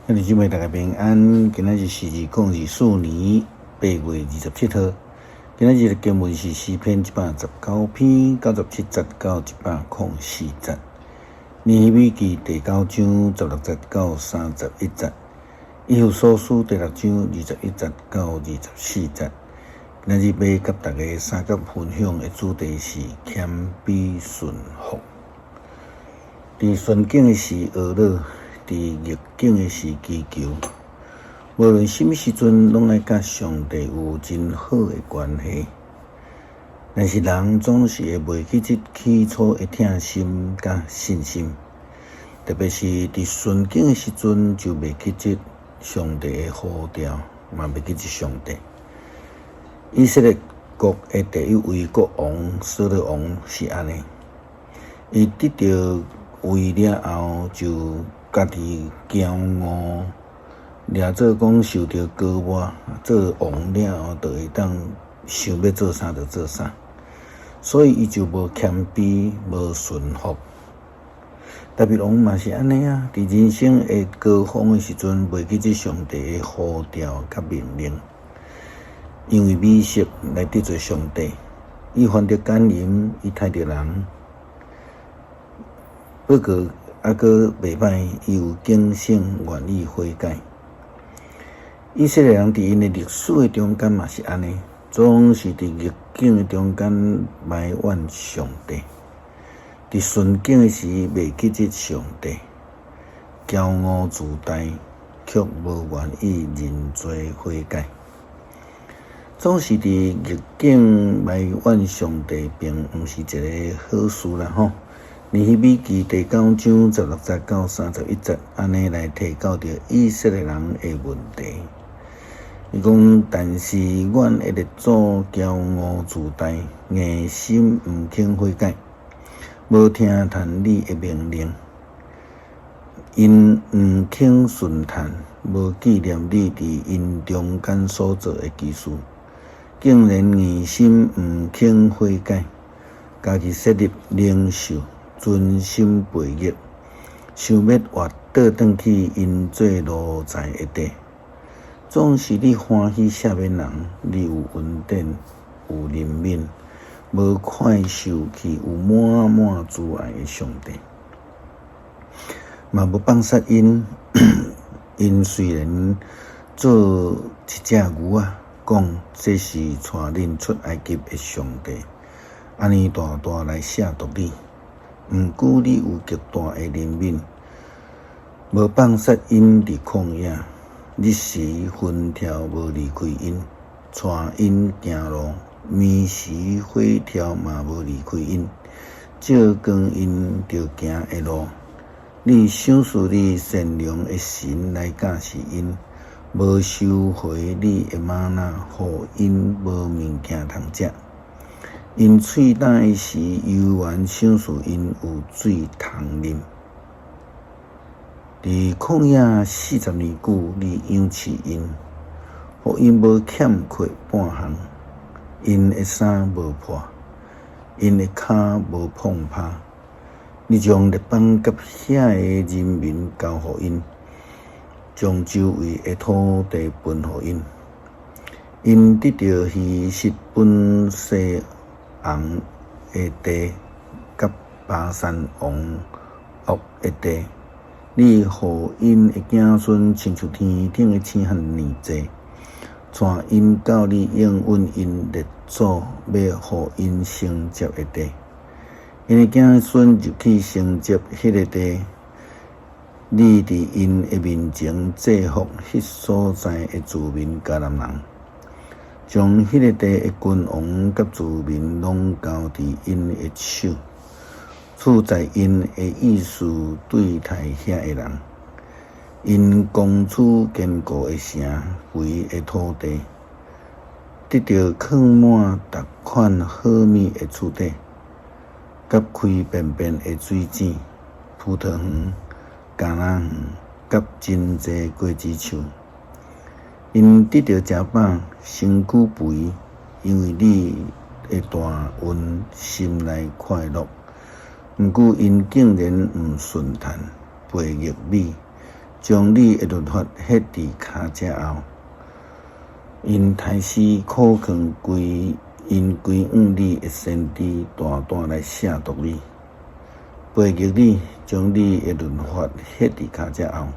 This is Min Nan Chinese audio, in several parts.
兄弟姊妹大家平安，今仔日是2024年8月27號。今仔日的經文是詩篇119篇97節到104節，尼希米記第九章16節到31節，以弗所書第六章21節到24節。今仔日欲佮大家相佮分享的主題是謙卑順服。佇順境的時懊惱，佇逆境的時祈求，無論啥物時陣，攏愛佮上帝有真好的關係。但是人總是會袂記得起初的疼心佮信心，特別是佇順境的時陣，就袂記得上帝的呼召，嘛袂記得上帝。以色列國的第一位國王掃羅王是按呢，伊得著位了後就家己驕傲，掠做講受著膏抹做王了後，就會當想欲做啥就做啥，所以伊就無謙卑，無順服。大衛王嘛是按呢啊，佇人生的高峰的時陣，袂記得上帝的呼召佮命令，因為美色來得罪上帝，伊犯著姦淫，伊刣著人，不過猶閣袂歹，伊有警醒，願意悔改。以色列人佇𪜶的歷史的中間嘛是按呢，總是佇逆境的中間埋怨上帝，佇順境的時袂記得上帝，驕傲自大，卻無願意認罪悔改。總是佇逆境埋怨上帝，並毋是一个好事啦吼。尼希米記第九章16節到31節，按呢來提到著以色列人的問題。伊講，但是阮的列祖驕傲自大，硬心毋肯悔改，無聽從你的命令，𪜶毋肯順從，無紀念你佇𪜶中間所做的奇事，竟然硬心毋肯悔改，家己設立領袖。存心背逆，想欲活倒轉去𪜶做奴才的地。總是你歡喜赦免人，你有恩典，有憐憫，無快受氣，有滿滿慈愛的上帝，嘛無放殺𪜶。𪜶雖然做一隻牛仔，講這是帶恁出埃及的上帝，按呢大大來褻瀆你。毋過你有極大的憐憫，無放殺𪜶佇曠野，日時雲柱無離開𪜶，帶𪜶行路；暝時火柱嘛無離開𪜶，照光𪜶著行的路。你賞賜你善良的神來教示𪜶，無收回你的嗎哪，予𪜶無物件通食。𪜶喙焦的時，猶原賞賜𪜶有水通啉。佇曠野40年久，你養飼𪜶，予𪜶無欠缺半項。𪜶的衫無破，𪜶的跤無膨泡。你將列邦佮遐的人民交予𪜶，將周圍的土地分予𪜶。𪜶得著希實本西王的地，佮巴珊王噩的地，你予𪜶的子孫親像天頂的星遐爾濟，帶𪜶到你應允𪜶列祖欲予𪜶承接的地。𪜶的子孫入去承接彼个地，你佇𪜶的面前制伏彼所在的住民迦南人。將彼个地的君王佮住民攏交佇𪜶的手，處在𪜶的意思對待遐的人。𪜶攻取堅固的城、肥的土地，得著囥滿逐款好物的厝底，佮開便便的水井、葡萄園、橄欖園，佮真濟果子樹。𪜶得著食飽，身軀肥，因為你的大恩，心內快樂。毋過𪜶竟然毋順從，背逆你，將你的律法歇佇跤跡後。𪜶刣死苦勸歸，𪜶歸向你的先知，大膽來褻瀆你，背逆你，將你的律法歇佇跤跡後。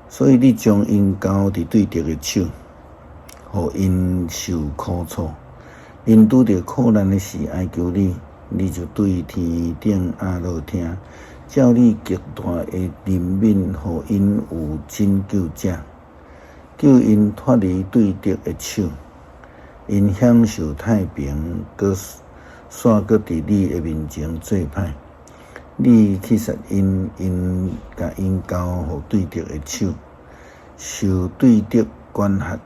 所以你將𪜶交佇對敵的手，予𪜶受苦楚。𪜶拄著苦難的時哀求你，你就對天頂壓落聽，照你極大的憐憫，予𪜶有拯救者，救𪜶脫離對敵的手。𪜶享受太平，閣煞閣佇你的面前做歹。你去殺𪜶，𪜶共𪜶交予對敵的手，受對敵管轄。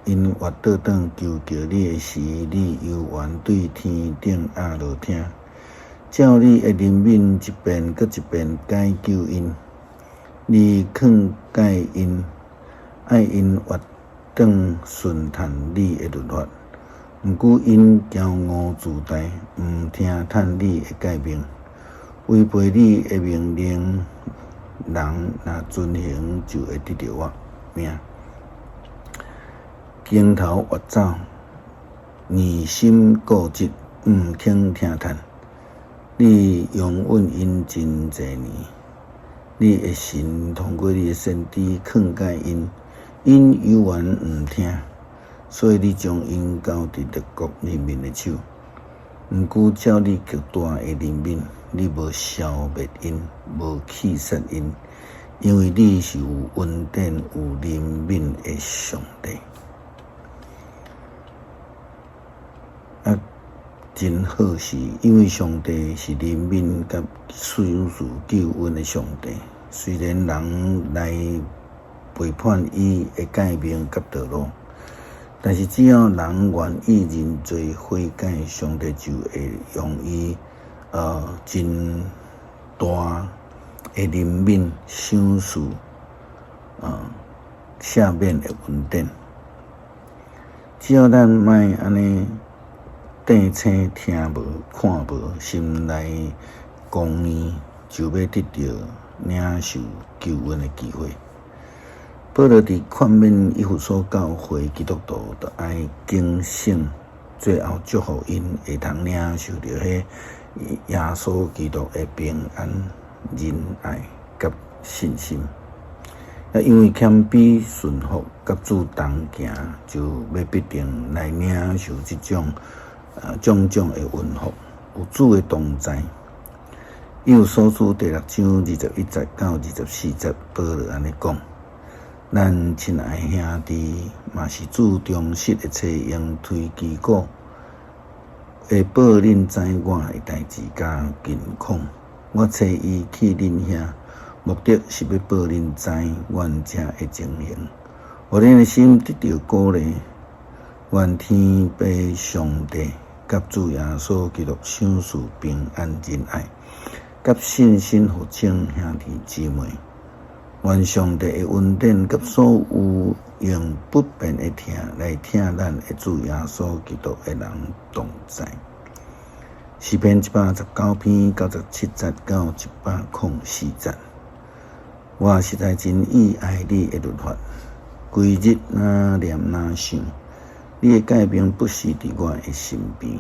𪜶活倒轉求告你的時，你猶原對天頂壓落聽，照你的憐憫一遍閣一遍解救𪜶。你勸戒𪜶，愛𪜶活轉順趁你的律法。毋過𪜶驕傲自大，毋聽趁你的誡命，違背你的命令，人若遵行，就會得著活命。鏡頭越走，硬心固執，毋肯聽趁。你容忍𪜶真濟年，你的神通過你的先知勸戒𪜶，𪜶猶原毋聽，所以你將𪜶交佇列國人民的手。毋過照你極大的憐憫，你無消滅𪜶，無去殺𪜶，因為你是有恩典、有憐憫的上帝。啊，真好是，因為上帝是憐憫佮賞賜救恩的上帝。雖然人來背叛伊的誡命佮道路，但是只要人願意認罪悔改，上帝就會用伊真大的憐憫賞賜赦免的恩典。只要咱莫按呢瞪青聽無看無，心內剛硬，就欲得著領受救恩的機會。保羅佇勸勉以弗所教會基督徒，著愛警醒，最後祝福𪜶會通領受著彼耶穌基督的平安、仁愛佮信心。啊，因為謙卑順服佮主同行，就欲必定來領受這種種種的恩福，有主的同在。以弗所書第六章21節到24節，保羅按呢講：咱親愛的兄弟，嘛是主忠實的差役推基古，會報恁知我的代誌佮近況。我差伊去恁遐，目的是欲報恁知阮遮的情形，予恁的心得著鼓勵。願天父上帝佮主耶穌基督賞賜平安仁愛，佮信心予眾兄弟姊妹。願上帝的恩典佮所有用不變的疼來疼咱的主耶穌基督的人同在。詩篇119篇97節到104節。我實在真喜愛你的律法，規日若念若想。你的誡命不時佇我的身邊，予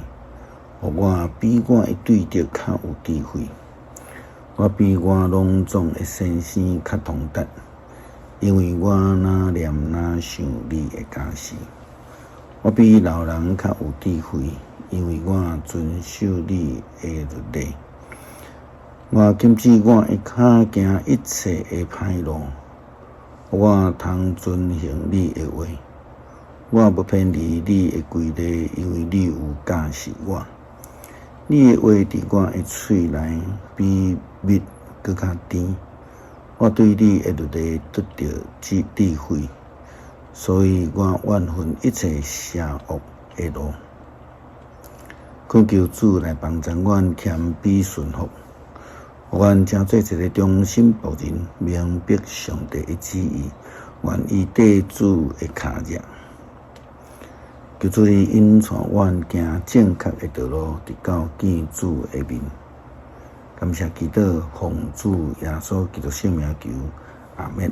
我比我的對敵較有智慧。我比我攏總的先生較通達，因為我若念若想你的教示。我比老人較有智慧，因為我遵守你的律例。我禁止我的跤行一切的歹路，我通遵行你的話。我無偏離你的規例，因為你有教示我。你的話佇我的喙內比蜜閣較甜。我對你的律例得著智慧，所以我怨恨一切邪惡的路。懇求主來幫助阮謙卑順服，予阮成做一个忠心僕人，明白上帝的旨意，願意綴主的跤跡。求主你引帶阮行正確的道路，直到見主的面。感謝祈禱，奉主耶穌基督聖名求，阿們。